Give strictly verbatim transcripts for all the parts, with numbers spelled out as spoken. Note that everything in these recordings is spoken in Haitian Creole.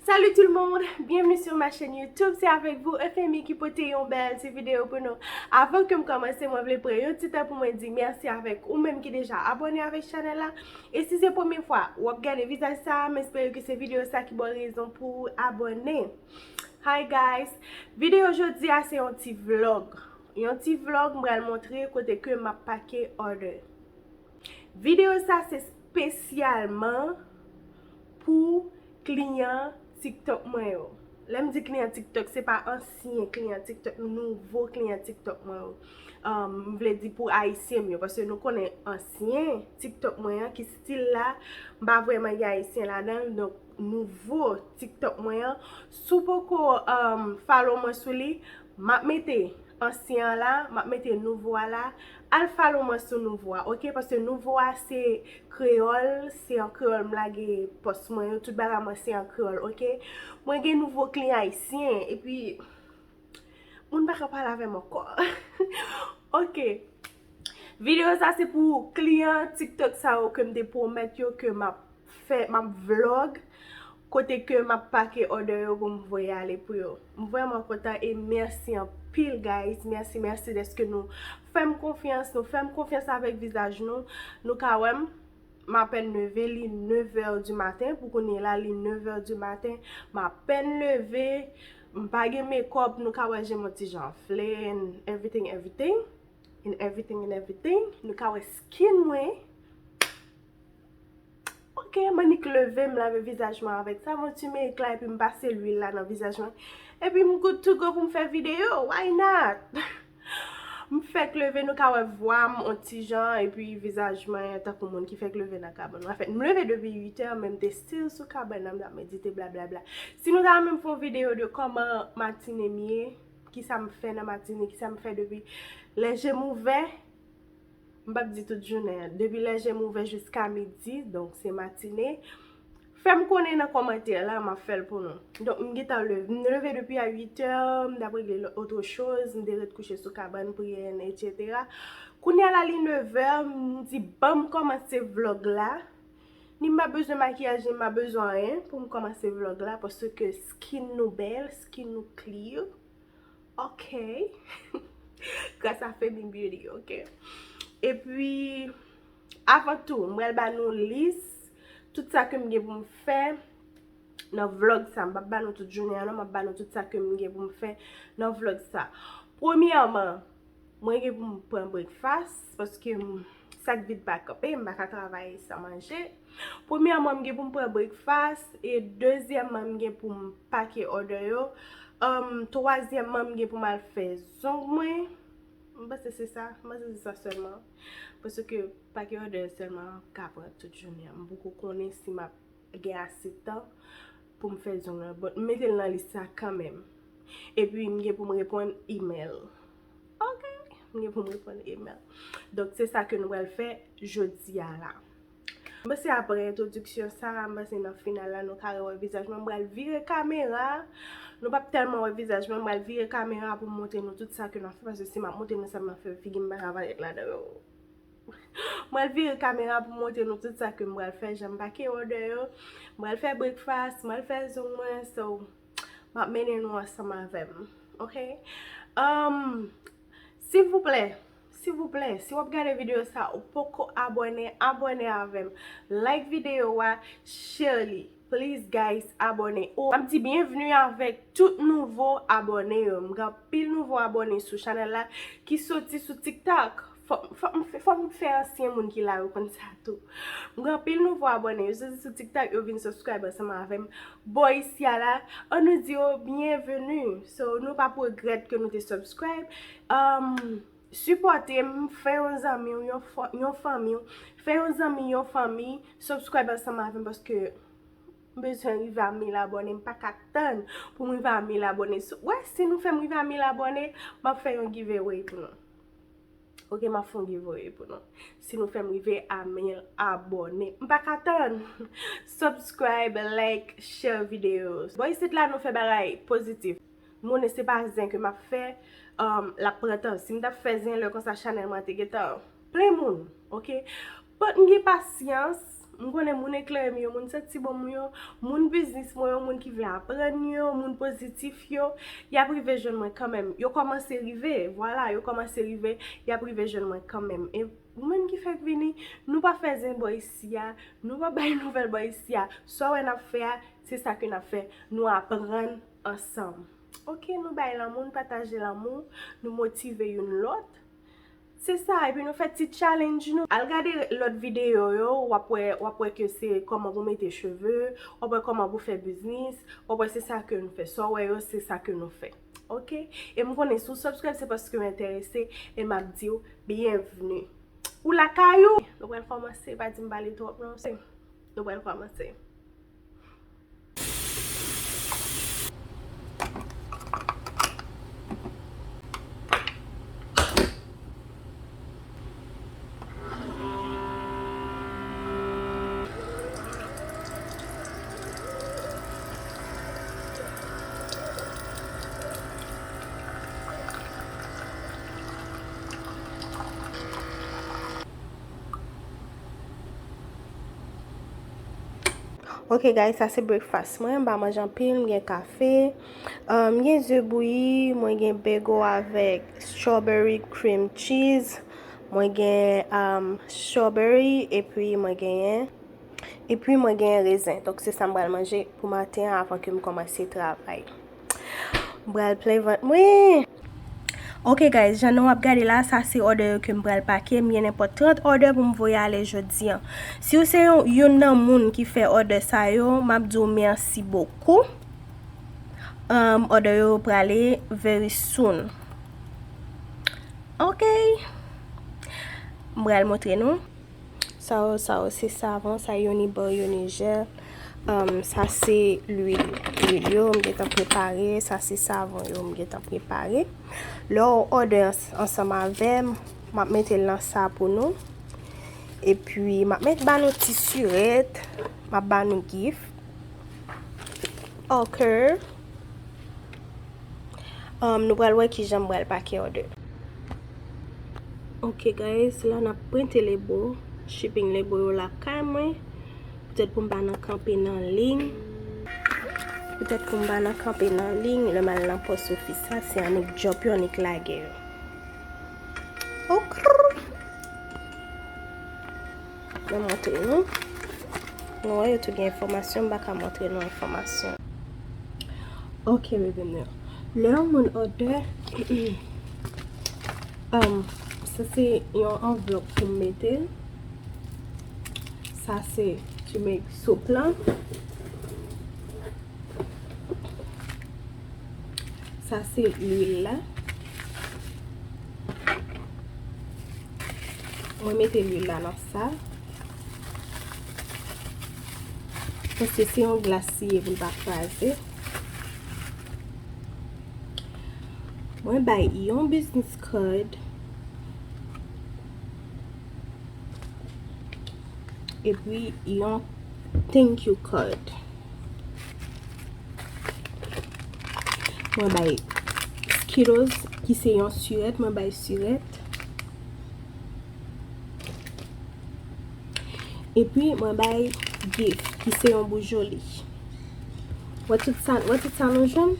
Salut tout le monde, bienvenue sur ma chaîne YouTube. C'est avec vous Euphémie ki pote yon bèl ti videyo pou nou. Avan ke m kòmanse, mwen vle pran yon ti tan pou mwen di mèsi avèk ou menm ki deja abòne avèk chanèl la. E si se premye fwa w ap gade vizaj sa, m espere ke se videyo sa ki ba w rezon pou w abòne. Hi guys, videyo jodi a se yon ti vlog. Yon ti vlog m pral montre kote ke m ap pake order. Videyo sa se espesyalman pou kliyan TikTok mwen yo. Lè m di kliyan TikTok, se pa ansyen kliyan TikTok, nouvo kliyan TikTok mwen yo. Um, m vle di pou ayisyen m yo, paske nou konnen ansyen TikTok mwen an, ki stil la, m pa vrèman gen ayisyen ladan l, donk nouvo TikTok mwen an, si w poko um, follow mwen sou li, m ap mete ansyen an la, m ap mete nouvo a la. Al follow mwen sou nouvo a, oke? Paske nouvo a se kreyòl, se an kreyòl m lage pòs mwen yo, tout bagay mwen se an kreyòl, oke? Mwen gen nouvo kliyan ayisyen, epi moun pa ka pale avè m ankò. Oke. Videyo sa se pou kliyan TikTok sa yo ke m te pwomèt yo ke m ap fè, m ap vlog kote ke m ap pake order yo pou m voye ale pou yo. M vrèman kontan e mèsi anpil, guys. Mèsi, mèsi dèske nou fè m konfyans, nou fè m konfyans avèk vizaj nou. Nou ka wè m, m apèn leve, li neuf heures du matin. Pou kounye la, li neuf heures du matin. M apèn leve, m pa gen makeup, nou ka wè je m yon ti jan anfle, and everything, everything. And everything, and everything. Nou ka wè skin mwen. Ok, m annik leve, m lave vizaj mwen avèk savon timeyik la, epi m pase lwil la nan vizaj mwen. Epi m good to go pou m fè videyo. Why not? M fèk leve, nou ka wè vwa m on ti jan, epi vizaj mwen tankou moun ki fèk leve nan kabann. Anfèt, m leve depi uit è, men m te still sou kabann nan, m t ap medite, blablabla. Si nou ta renmen m fè yon videyo de kòman matine m ye, kisa m fè nan matine, kisa m fè depi lè je m ouvè, m p ap di tout jounen an. Depi lè je m ouvè jiska midi, donk se matine, fè m konnen nan kòmantè la, m ap fè l pou nou. Donk, m gentan leve. M leve depi a uit è, m t ap regle lòt, autre chose, m te ret kouche sou kabann, priye, etsetera. Kounye a la, li neuf è, m di, ban m kòmanse vlog la. Ni m pa bezwen makiyaj, ni m pa bezwen anyen pou m kòmanse vlog la, paske skin nou bèl, skin nou clear. Ok. Gras a Femi Beauty, ok. Epi, avan tou, m pral ba nou lis tout sa ke m gen pou m fè nan vlog sa. M p ap ba nou tout jounen an, non, m ap ba nou tout sa ke m gen pou m fè nan vlog sa. Premyèman, mwen gen pou m pran breakfast, paske m, sa k vide pa kanpe, m pa ka travay san manje. Premyèman, m gen pou m pran breakfast, e dezyèmman, m gen pou m pake order yo. Um, twazyèmman, m gen pou m al fè zong mwen. M panse se sa, m panse se sa sèlman. Paske pake order sèlman ka pran tout jounen an. M poko konnen si m ap gen ase tan pou m fè zong nan. But m mete l nan lis sa kanmenm. Epi m gen pou m reponn email. Ok, m gen pou m reponn email. Donk se sa ke nou pral fè jodi a la. M panse apre entwodiksyon sa, m panse nan final la nou ka rewè vizaj mwen. M pral vire kamera. Nou p ap tèlman wè vizaj mwen, m pral vire kamera pou m montre nou tout sa ke m ap fè, paske si m ap montre nou sa m ap fè, figi m pa ka parèt ladan yo. M pral vire kamera pou m montre nou tout sa ke m pral fè, jan m pake order yo. M pral fè breakfast, m pral fè zong mwen, so m ap mennen nou ansanm avè m. Ok? Um, silvouplè, silvouplè, si w ap gade videyo sa, ou poko abòne, abòne avè m. Like videyo a, share li. Please guys, abòne. Oh, m ap di byenvni avèk tout nouvo abòne yo. M gen anpil nouvo abòne sou chanèl la ki soti sou TikTok. Fò, fò, m fè- fò m fè ansyen moun ki la yo konn sa tou. M gen anpil nouvo abòne. Yo soti sou TikTok, yo vin subscribe ansanm avè m. Bò isi a la, an nou di yo byenvni. So, nou p ap regrèt ke nou te subscribe. Um, sipòte m, fè yon zanmi w, yon, fo- yon fanmi w. Fè yon zanmi, yon fanmi, subscribe ansanm avè m paske m bezwen rive a mil abòne, m pa ka tann pou m rive a mil abòne. Si- Wè, si nou fè m rive a mil abòne, m ap fè yon giveaway pou nou. Ok, m ap fè yon giveaway pou nou. Si nou fè m rive a mil abòne, m pa ka tann. Subscribe, like, share videos. Bò isit la, nou fè bagay pozitif. M konnen se pa zen ke m ap fè, um, l ap pran tan. Si m t ap fè zen lè konsa, chanèl mwen te gentan plen moun, ok? But m gen pasyans, M konnen moun eklere m yo, moun santi bon m yo, moun biznis mwen yo, moun ki vle aprann yo, moun pozitif yo, y ap rive jwenn mwen kanmenm. Yo kòmanse rive, vwala, yo kòmanse rive, y ap rive jwenn mwen kanmenm. E ou menm ki fèk vini, nou pa fè zen bò isi a, nou pa bay nouvèl bò isi a. Sa w wè n ap fè a, se sa ke n ap fè. Nou aprann ansanm. Oke, nou bay lanmou, nou pataje lanmou, nou motive youn lòt. Se sa, epi nou fè ti challenge nou. Al gade lòt videyo yo, w ap wè, w ap wè ke se kòman pou mete cheve, w ap wè kòman pou fè biznis, w ap wè se sa ke nou fè. Sa w wè yo, se sa ke nou fè. Oke? E m konnen si w subscribe, se paske w enterese, e m ap di w byenvni. Ou lakay ou! Nou pral kòmanse, pa di m pale twòp non, se, nou pral kòmanse. Ok guys, sa se breakfast mwen. M pa manje anpil, m gen kafe. Um, m gen ze bouyi, mwen gen bagel avèk strawberry cream cheese. Mwen gen um, strawberry, epi mwen genyen, epi mwen genyen rezen. Donk se sa m pral manje pou maten an avan ke m kòmanse travay. M pral plen vant mwen. Ok guys, jan nou ap gade la, sa se òdè yo ke m pral pake. M gen nenpòt trant òdè pou m voye ale jodi an. Si w se yon, youn nan moun ki fè òdè sa yo, m ap di w mèsi bokou. Um, òdè yo prale very soon. Ok. M pral montre nou. Sa yo, sa yo, se savon, sa Unibor, Unigel. Um, sa se lwil, lwil yo, m gentan prepare. Sa se savon yo, m gentan prepare. Lè w òdè ans-, ansanm avè m, m ap mete l nan sa pou nou. Epi, m ap met ba nou ti sirèt, m ap ba nou gift. Ok. Um, nou pral wè kijan m pral pake òdè. Ok guys, la n ap prente lebo, shipping lebo yo lakay mwen. Poutèt pou m pa nan kanpe nan liy. Poutèt pou m pa nan kanpe nan liy, lè m al nan pòs ofis la, se annik drop yo, annik lage yo. Ok. Mwen montre nou. Nou wè yo tou gen enfòmasyon, m pa ka montre nou enfòmasyon. Ok, baby m yo. Lè yon moun òdè, um, sa se yon anvlòp pou m mete l. Sa se turmeric soup lan. Sa se lwil la. Mwen mete lwil la nan sa. Paske se yon glas li ye pou l pa kraze. Mwen bay yon business card. Epi yon thank you card. Mwen bay Skittles, ki se yon sirèt, mwen bay sirèt. Epi mwen bay gift, ki se yon boujoli. Wè tout sa, wè tout sa nou jwenn?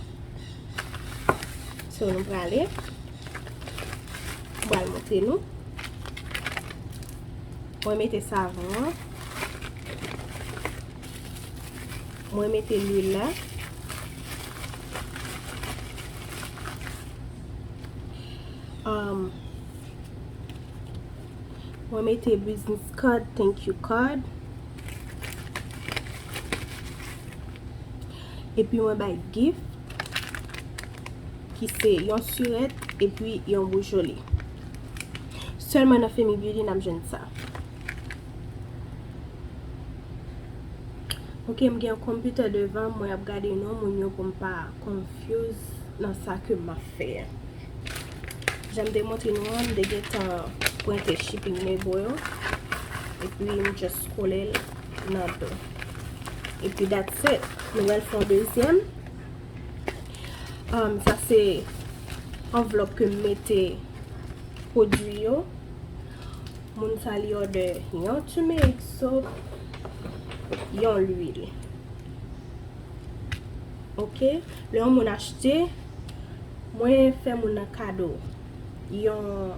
So, nou prale. M pral montre nou. Mwen mete savon an. Mwen mete lwil la. Um, mwen mete business card, thank you card. Epi mwen bay gift, ki se yon sirèt epi yon boujoli. Sèlman nan Femi Beauty n ap jwenn sa. Ok, m gen yon konpitè devan m, mwen ap gade non moun yo pou m pa confuse nan sa ke m ap fè a. Jan m te montre nou an, m te gentan prente shipping label yo. Epi m just kole l nan do. Epi that's it. Nou pral fè yon dezyèm. Um, sa se anvlòp ke m mete pwodui yo. Moun sa li òdè yon turmeric soap. yon lwil. Ok, lè yon moun achte, mwen fè moun nan kado yon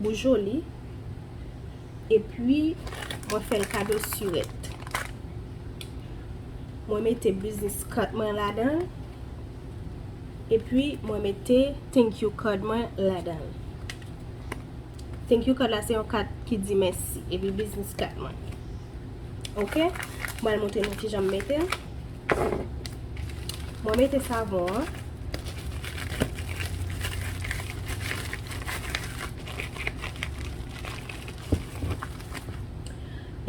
boujoli, epi mwen fè l kado sirèt. Mwen mete business card mwen ladan l, epi mwen mete thank you card mwen ladan l. Thank you card la se yon kat ki di mèsi, epi business card mwen. Ok? Mwen al montre nou kijan m mete l. Mwen mete savon an.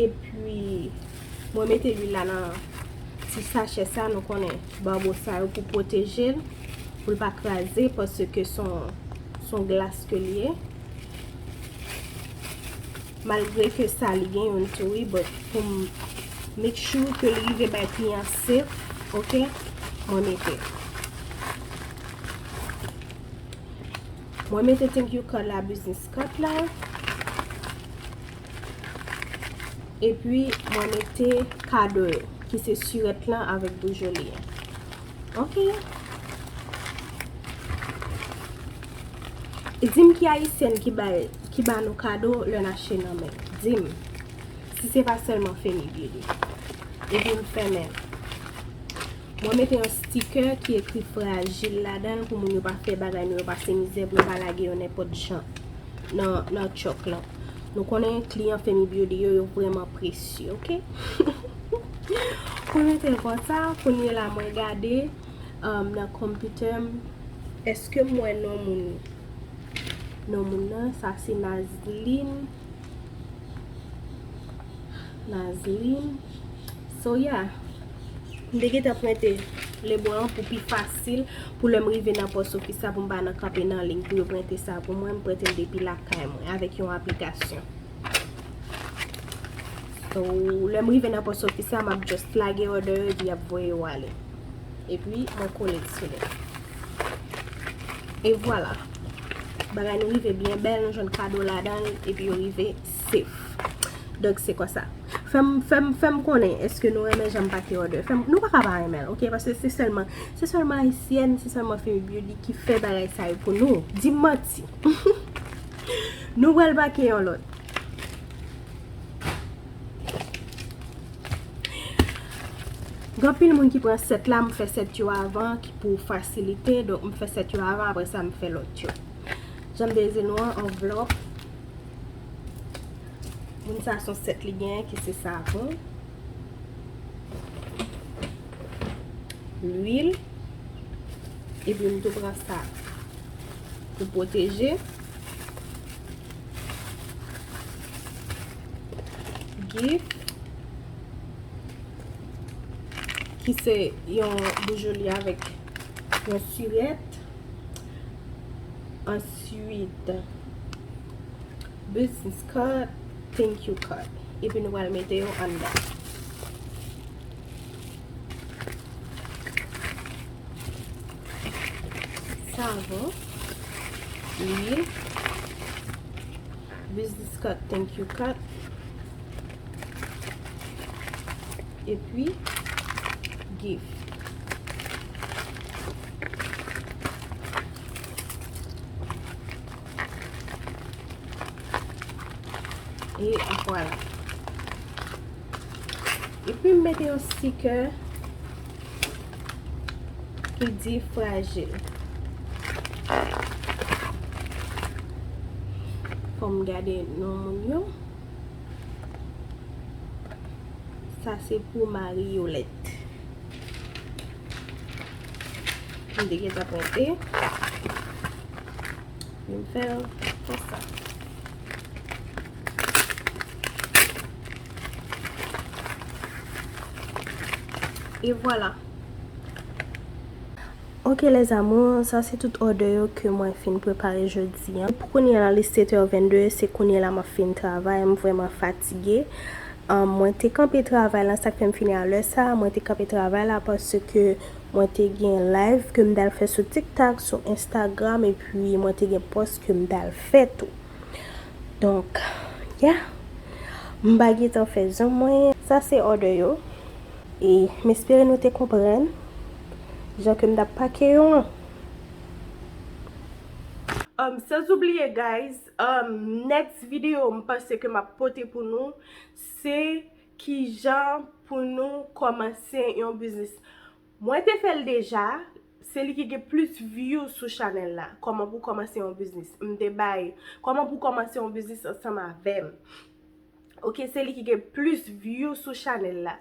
Epi, mwen mete lwil la nan ti sachè sa, nou konnen babo sa yo pou pwoteje l, pou l pa kraze, paske se yon, se yon glas ke l ye. Malgre ke sa li gen youn tou wi, but pou m make sure ke li rive bay kliyan safe, ok, mwen mete. Mwen mete thank you card la, business card la. Epi mwen mete kado yo, ki se sirèt lan avèk boujoli an. Ok. Di m ki ayisyèn ki bay, ki ba nou kado lè n achte nan men. Di m. Si se pa sèlman Femi Beauty. Epi m fèmen l. Mwen mete yon sticker ki ekri frajil ladan l pou moun yo pa fè bagay nou yo pase mizè, pou yo pa lage yo nenpòt jan nan, nan truck lan. Nou konnen kliyan Femi Beauty yo, yo vrèman presye, ok? Mwen mete l konsa, kounye la mwen gade, um, nan konpitè m, èske m wè non moun, non moun nan, sa se Nazlin. Nazlin. So, yeah. M te gentan prente lebon an pou pi fasil, pou lè m rive nan pòs ofis la, pou m pa nan kanpe nan liy pou yo prente sa pou mwen, m prente l depi lakay mwen avèk yon aplikasyon. So, lè m rive nan pòs ofis la, m ap just lage òdè yo, epi y ap voye yo ale. Epi, mwen kole l sou li. E vwala. Bagay nou rive byen bèl, nou jwenn kado ladan l, epi yo rive safe. Donk, se konsa. Fè m, fè m, fè m konnen, èske nou renmen jan m pake òdè? Fè m, nou pa ka pa renmen l, ok? Paske se sèlman, se sèlman ayisyèn, se sèlman Femi Beauty ki fè bagay sa yo pou nou. Di m manti. Nou pral pake yon lòt. Gen anpil moun ki pran sèt la, m fè sèt yo avan, ki pou fasilite, donk m fè sèt yo avan, apre sa m fè lòt yo. Jan m te di nou an, anvlòp. Moun sa se yon sèt li genyen ki se savon, lwil, epi m tou pran sa pou pwoteje. Gift, ki se yon boujoli avèk yon sirèt. Answit, business card, thank you card. Epi nou pral mete yo anndan. Savon, lwil, business card, thank you card. Epi, gift. E vwala. Epi m mete yon sticker ki di frajil. Fò m gade non moun yo. Sa se pou Marie Yolette. M te gentan prente. Pou m fè l konsa. E vwala. Ok, les amours, sa se tout òdè yo ke mwen fin prepare jodi an. Pou kounye a la, li sèt è vennde, se kounye la m ap fin travay, m vrèman fatige. Um, mwen te kanpe travay la, sa k fè m fini a lè sa, mwen te kanpe travay la paske mwen te gen live ke m t al fè sou TikTok, sou Instagram, epi mwen te gen pòs ke m t al fè tou. Donk, yeah. M pa gentan fè zong mwen. Sa se òdè yo. E m espere nou te konprann jan ke m t ap pake yo an. Um, sans oubliye, guys, um, next video m panse ke m ap pote pou nou, se kijan pou nou kòmanse yon biznis. Mwen te fè l deja, se li ki gen plis view sou chanèl la. Kòman pou kòmanse yon biznis. M te bay kòman pou kòmanse yon biznis ansanm avè m. Ok, se li ki gen plis view sou chanèl la.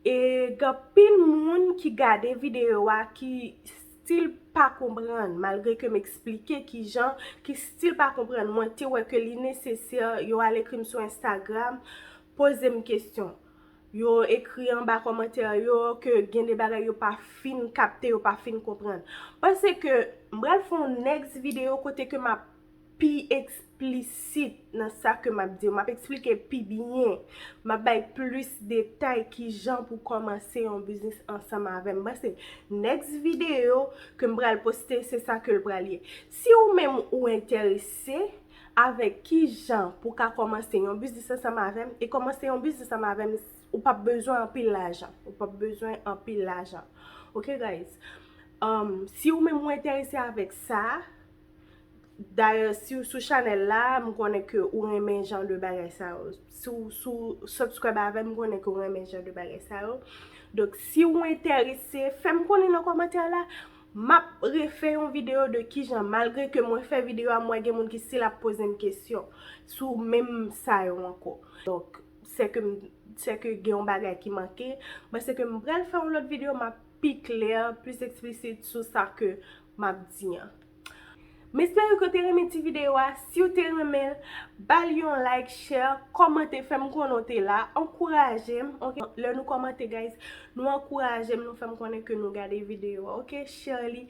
E gen anpil moun ki gade videyo a ki still pa konprann, malgre ke m eksplike kijan, ki still pa konprann. Mwen te wè ke li nesesè yo al ekri m sou Instagram, poze m kesyon. Yo ekri anba kòmantè yo ke gen de bagay yo pa fin kapte, yo pa fin konprann. Panse ke m pral fè yon next videyo kote ke m ap pi eksplisit nan sa ke m ap di. M ap eksplike pi byen. M ap bay plis detay kijan pou kòmanse yon biznis ansanm avè m. Panse next videyo ke m pral poste, se sa ke l pral ye. Si ou menm ou enterese avèk kijan pou ka kòmanse yon biznis ansanm avè m, e kòmanse yon biznis ansanm avè m, ou p ap bezwen anpil lajan. Ou p ap bezwen anpil lajan. Ok, guys? Um, si ou menm ou enterese avèk sa, dayè, si w sou chanèl la, m konnen ke ou renmen jan de bagay sa yo. Si w, si w subscribe avè m, m konnen ke ou renmen jan de bagay sa yo. Donk, si w enterese, fè m konnen nan kòmantè la. M ap refè yon videyo de kijan, malgre ke mwen fè videyo a, m wè gen moun ki still ap poze m kesyon sou menm sa yo ankò. Donk, se ke m, se ke gen yon bagay ki manke. Mwen se ke m pral fè yon lòt videyo, m ap pi klè, plis eksplisit sou sa ke m ap di an. M espere ke w te renmen ti videyo a. Si w te renmen l, ba l yon like, share, kòmante, fè m konnen w te la. Ankouraje m, ok? Lè nou kòmante, guys, nou ankouraje m, nou fè m konnen ke nou gade videyo a, ok? Share li,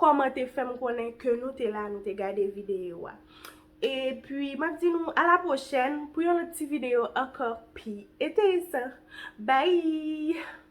kòmante, fè m konnen ke nou te la, nou te gade videyo a. Epi, m ap di nou a la pwochèn pou yon lòt ti videyo ankò pi enteresan. Bye!